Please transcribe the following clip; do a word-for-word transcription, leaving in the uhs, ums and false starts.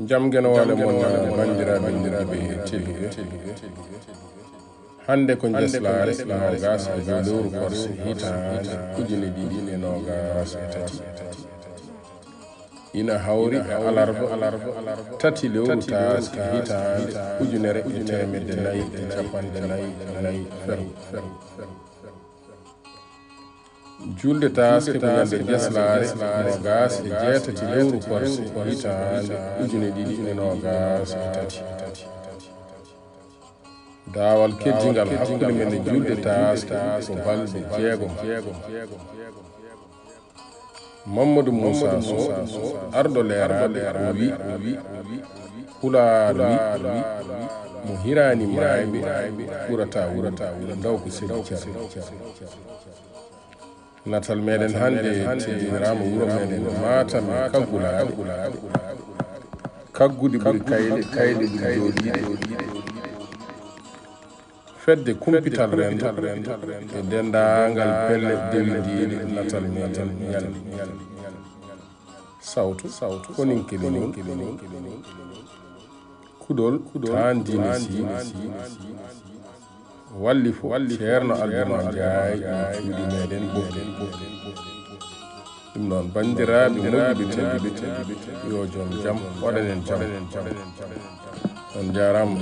Jam geno wale mon, banndiraaɓe tedduɓe. Hannde ko njeslaare noogas e go'o lewru korse hitaande ujine ɗiɗi e noogas e tati. Ina hawri e alarba tati lewru taaske hitaande ujunere e teemedde nayi e cappanɗe nayi e nayi fergo. Julde taaske ko ñande njeslaare noogas e jeetati lewru korse hitaande ujine ɗiɗi e noogas e tati. Daawal keddigal hakkunde men e julde taaske ko balɗe jeegom. Mamadou Moussa Sow, arɗo leeraaɓe, o wi, Pulaar wi, mo hiraani maayɓe ɓurata wuurde, ndaw ko seli cardi. Natal meɗen hannde teddiniraama wuro men Matam e kaggulaaɗe, kaggudi ɓuri kayɗe, kayɗe ɓuri jooɗiiɗe. Fedde kumpital renndo e denndaangal pelle dewindiiɗe natal meɗen ñalli. Sawtu, sawtu, konin keɓe non. Kuɗol, kuɗol, taan diine si. Walli fo, Ceerno Aljumaa Njaay, ɗum cuuɗi meɗen ɓoggi. Ɗum noon, banndiraaɓe moƴƴuɓe tedduɓe, yo jom jam waɗanen jam. On njaaraama.